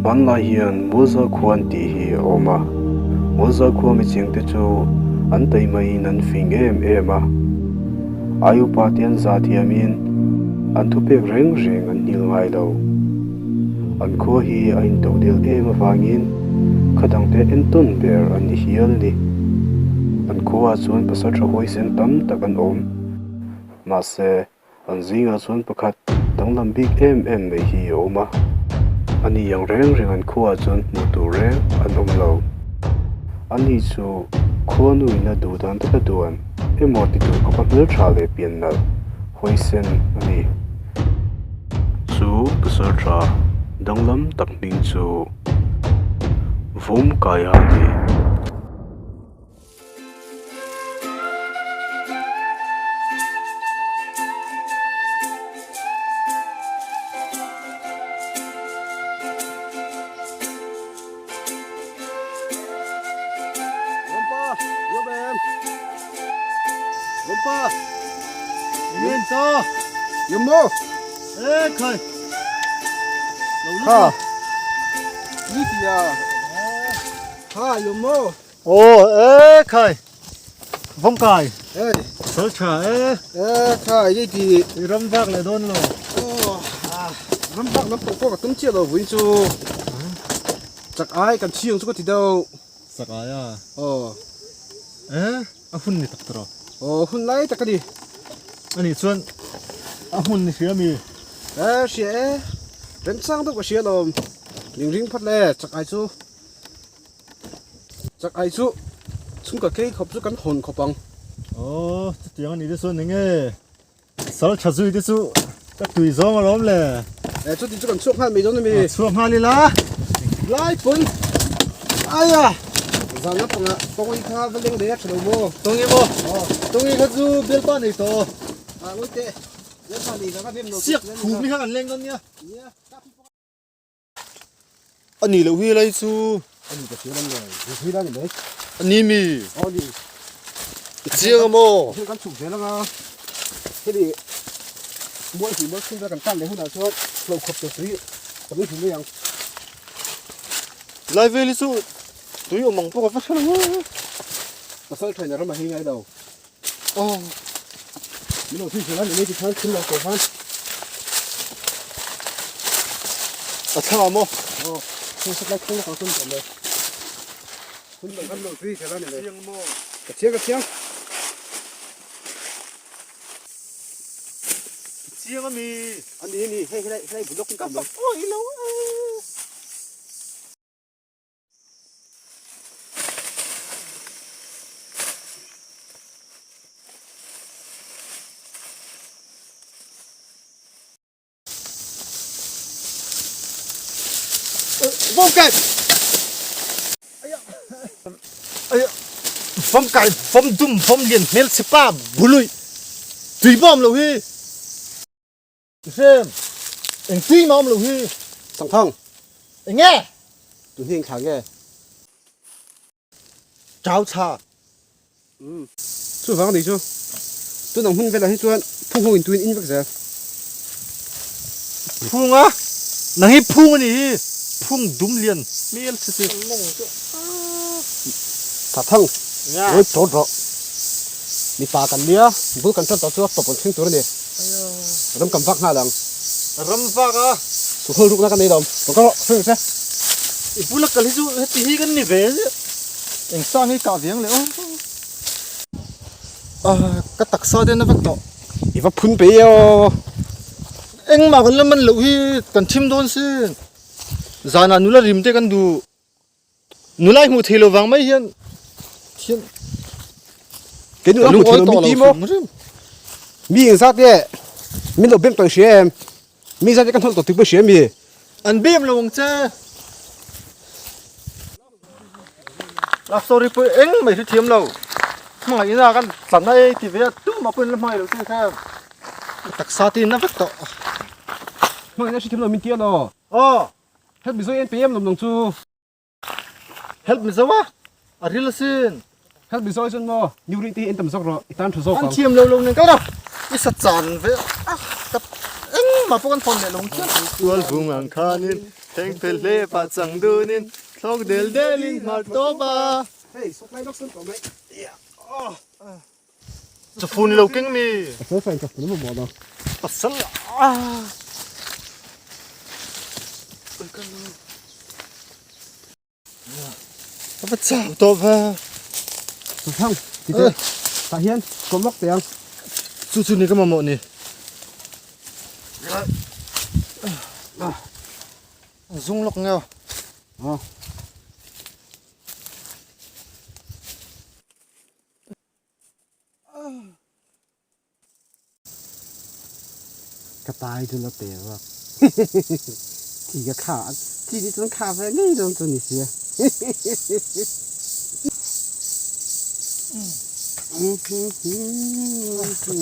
Hmanlai hian Mualzal khua an tih hi a awm a, Mualzal khua michengte chu an taimaiin an fing em em a. Ai upa te an zah thiamin an thupek reng reng an nghil ngai lo. An khua hi a intodelh em avangin kha dangte entawn ber an ni hial a ni. An khuaah chuan pasaltha huaisen tam tak an awm. Mahse, an zingah chuan pakhat danglam bik em em mai hi a awm a. Ani ang reng reng an khuaah chuan hmuh tur reng an awm lo. Ani chu khuanu in a duh dan taka duan emaw ti tur khawpa hmeltha leh pian nalh huaisen a ni. Chu pasaltha danglam tak hming chu Vawmkaia a ni. Rampa, yêu em. Rampa. Nguyên to. Yêu mô. Ê khơi. Ha. Ni tia. Ha, yêu mô. Aw e khai vawm kai Ê. sal tha e Ê khai ni ti. I ram vak leh dawn lo. Aw ram vak lam pawh pawh ka tum chiah lo vuin chu. Chak ai kan chhiang chu ka ti deuh. Chak ai a. Aw. E a hun ni tak tawh. Aw hun lai tak a ni. Ani chuan a hmun ni hria mi. E hria e. Remchang deuh ka hria lawm. Ning ring phawt le chak ai chu. Chak ai chu chhungka kei khawp chu kan hawn khawp ang. Aw chutiang a nih te chuan eng nge sal tha zui te chu ka tui zawng alawm le. E chuti chu kan chhuak nghal mai dawn a mi. Chhuak nghal ila. Lai pawn aia zan lampangah Tawngi kha va leng leh a tha lo maw? Tawngi maw? Tawngi kha chu bialpa nei tawh. Ah ngawi teh bialpa nei vang a bem lo. Siak phum hi kha kan leng dawn nia. Nia. A nih loh hi lai chu. A ni ka hria lam le. Zui zui la ni mai. A ni mi. Aw ni. I chiang a maw? Thil kan chhuk zel anga hemi mual hnih mual thum vel kan tan leh hunah chuan hlo khawp tur tui kan hmu mai ang. Lai vel hi chu tui awm ang pawh ka va hre lo a. Pasal thain a ram a hei ngai lo. Aw. Min lo thui zel a ni mai tikhan thil lo kawh khan. A thla maw? Aw, thil sat lai thil lakah chuan ka awm e. Hun lo kan lo thui zel a ni mai. Chiang maw? Ka chiang ka chiang. Chiang a mi? A ni a ni, hei helai helai bul lawk in ka awm e. Ka fak awih lo e. Vawm kai vawm kai vawm dum vawm lian hmel chhe pa bului tui bawm lo hi Hrem, eng tui mah awm lo hi. Sangthang. Eng nge? Tun hi eng thla nge? Chau thla. Umm. Chuvang a nih chu. Tun ang hun velah hi chuan phung ho in tuin in vek zel. Phung a? Nang hi phung a nih hi. Phung dum lian hmel che si. Sangthang. Ngawi tawt rawh. Mipa kan nia, bul kan tan tawh chu a tawp an thleng tur a ni. Ram kan vak nghal ang. Ram vak a. Suhhawl rukna ka nei lo. Rawn kal rawh, hre reng se. I bula kal hi chu heti hi kan ni ve ziah. Eng sang hi kah viang leh aw. Ah, ka taksa te na vek tawh. I va phun pe e aw. Engmah kan la man loh hi kan thim dawn sin. Zanah nula rim te kan duh. Nulai hmuh thei lo vang mai hian thian Kei nula hmuh thei lo mi ti maw? Mi engzat nge min lo bem tawh i hria em? Mi engzat nge ka hnawlh tawh tih pawh i hria mi? An bem lo ang che. Love story pawh eng mai hre thiam lo. Hmangaih ina kan tlan a ei ti ve a tumah pawhin la hmangaih lo che kha. Taksa te in a vek tawh. Hmangaih ina hre thiam lo min ti alaw? Aw. Help Mizo en pe em lawm nang chu. Help Mizo a, a ril asin. Help Mizo ai chuan maw New Ring te hi en tam zawk rawh, i tan tha zawk ang. An ang. thiam lo lo nen kal rawh, i sa chan ve a, ka engmah pawh kan thawn leh lo ang chiah. Tual vung ang khanin. Thleng fel hle pah chang dunin thlawk del delin hmar tawp a. Hei sawtlai lawk sawn tawh mai. Chawfun lo keng mi. A fel fain chawfun a mamawh lo. Pasal a. A va chau tawh va. Thang, ti teh. Tah hian kawm lawk teh ang. Chu chu ni ka mamawh ni. Zung lawk ngeo. Ka tai chu la pe vak. Thi ka kha thi ni chuan kha ve ngei dawn chu ni sia.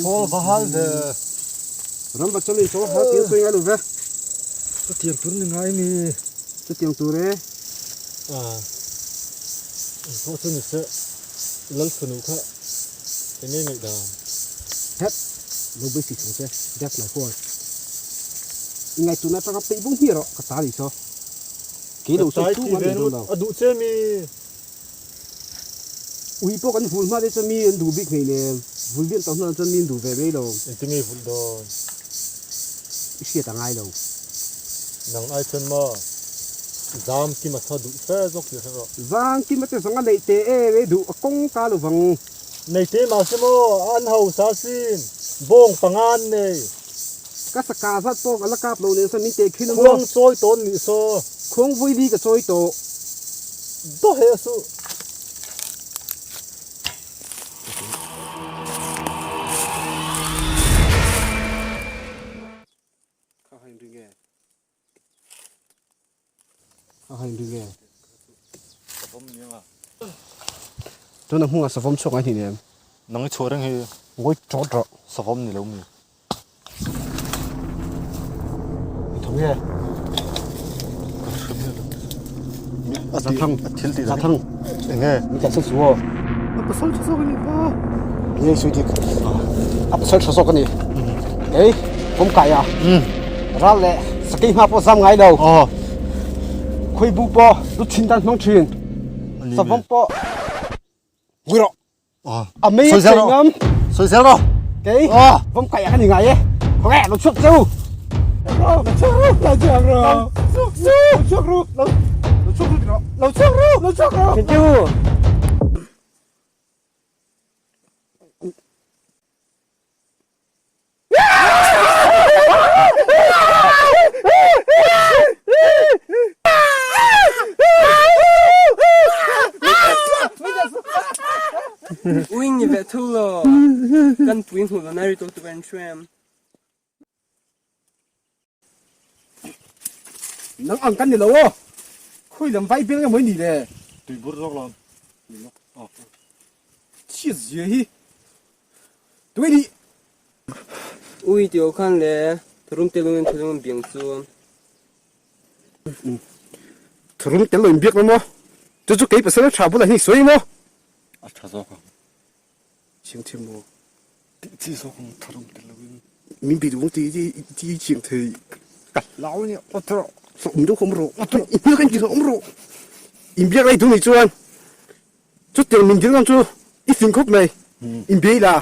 Chawl va hal ve. Ram va chawlin chawl hal tiang sawi ngai lo ve. Chutiang tur ni ngai mi. Chutiang tur e. Engpawh chu ni se. Lalfanu kha eng nge ngaihdan? Het, lo beisei thung che, that's my horse. I ngaihtuahna atanga peih bung hmiah rawh, ka ta ni saw. Kei lo sawi tu an nei dawn lo. A duh che mi? Ui pawh kan vul hma te chuan mi an duh bik ngei nen, vul bian tawh hnuah chuan mi an duh ve mai lo. Engti nge i vulh dawn? I hriat a ngai lo. Nang ai chuan maw zam kim a tha duh fe zawk tih hre rawh. Zang kim a te zawng a neih teh em ei duh a kawng ka lo vang. Nei teh mahse maw an hausa sin bawng panga an nei. Ka saka zat pawh ka la kap lo nen sawn min teh khin a maw. Khuang chawi tawn nih saw. Khuang vui li ka chawi tawh. Daw heh suh. Kha hain ring e. Kha hain ring e. Savawm ni anga. Tuna hmunga savawm chhuak ngai hnih nem. Nang i chhuah reng hi. Ngawi tawt rawh. Savawm ni lo mi. I tho nge? Zathang. Zathang. Enge? Mi kan su aw. A pasal tha zawk a ni pa. Nge sui dik. A pasal tha zawk a ni. Kei kawm kai a. Ral leh sakei hma pawh zam ngai lo. Khawi bu pawh lu thin dan hmang thin. Savawm pawh. Ngui rawh. A mei a chei ngam. Sawi zel rawh. Kei vawm kai ah kan i ngai e. Khawnge lo chhuak cheu. Lo chhuak ru. Lo chhuak ru. Lo chhuak ru. Lo chhuak ru. Lo chhuak ru. Lo chhuak ru. Thank you. Uing ni ve thu lo. Kan pui hmu lo na ri to tu kan hruam. Nang ang kan ni lo aw. Khui lam vai bel nge mawi ni le. Tuibur zawk lo. Chhiat zia hi. Tui ni. Ui tio khan le tharum tel in tharum biang chu. Tharum tel lo in biak lo maw? Chu chu kei pasal tha bulah hian i sawi maw? A tha zawk ang. Chiang thiam maw? Tih chi zawk ang tharum tel lo in. Min bi duh ti ti ti chiang thei. Ka hlau nia aw tawh. Awm deuh kha awm rawh. I hmel ka inti awm rawh. In biak lai duh nih chuan Chutiang min dil ngam chu i fing khawp mai, in bia ila.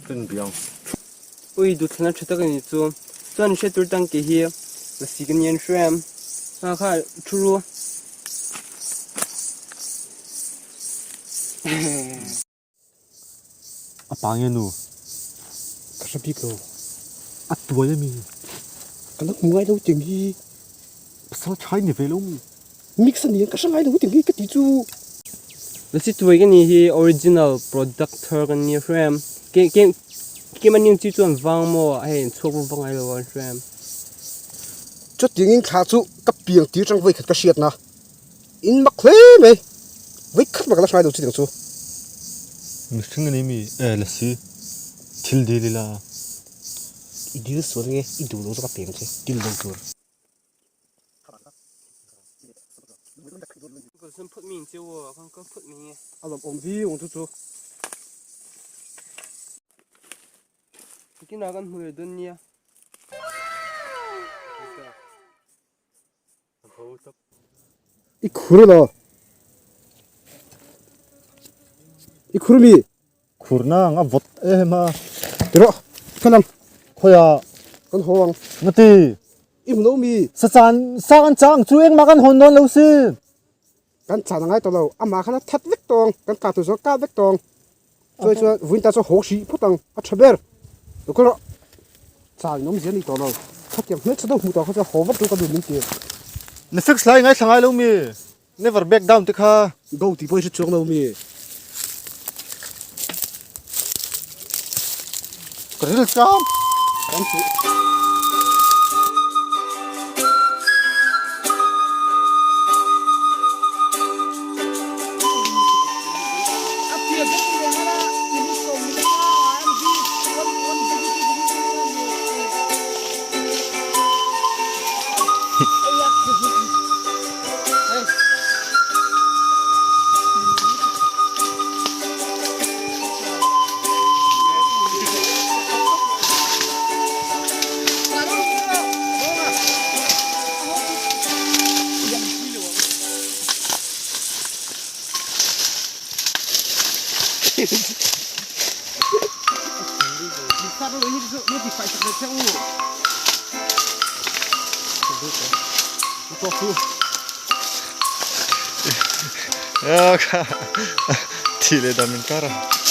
Ka in bia ang. Ui duhthlan a tha tak a ni chu. Chuan hriat tur tang ke hi lasi ka ni an hre em. Ha kha thu ru. A pa nge nu? Ka hre bik lo. A tuai a mi? Ka la hmu ngai lo tiang hi. Pasal tha i ni ve lo mi? Mix a ni ang ka hre ngai lo tiang hi ka ti chu. Lasi tuai ka ni hi original product thar kan ni a hre em. Ke ke keimahni ang chi chuan vang maw hei an chhuak vak vak ngai lo a hre em. Chutiangin thla chu ka piang tir tang vawikhat ka hriatna. In mak hle mai. Vawi khat mah ka la hrai lo chutiang chu. Mihring a ni mi e lasi thil dil ila. I dil sual nge i duh lo zawk a peng che dil lo tur. A lawm awm viau ang chu chu. Kinah kan hmu leh dawn nia. I khur lo. I khur mi. Khur na ang a vawt em a. Tiro khalang. Khoya. Kan haw ang. Ngati. I hmu lo mi. Sa chan sa kan chang chu engmah kan hawn dawn lo si. Kan chan a ngai tawh lo. Amah khan a that vek tawng. Kan kah tur chuan kah vek tawng. Chuai chuan vawiin ta chuan haw hrih phawt ang. A tha ber. Lo kal rawh. Chan in awmzia a ni tawh lo. Khatiang hmeltha deuh hmuh tawh kha chuan haw vat tur ka duh min ti. Na fix lai ngaithla ngai lo mi. Never back down te kha. Go tih pawh i hre chuang lo mi. Ka ril tlam. Kan chu. Thi leh dam in kar a.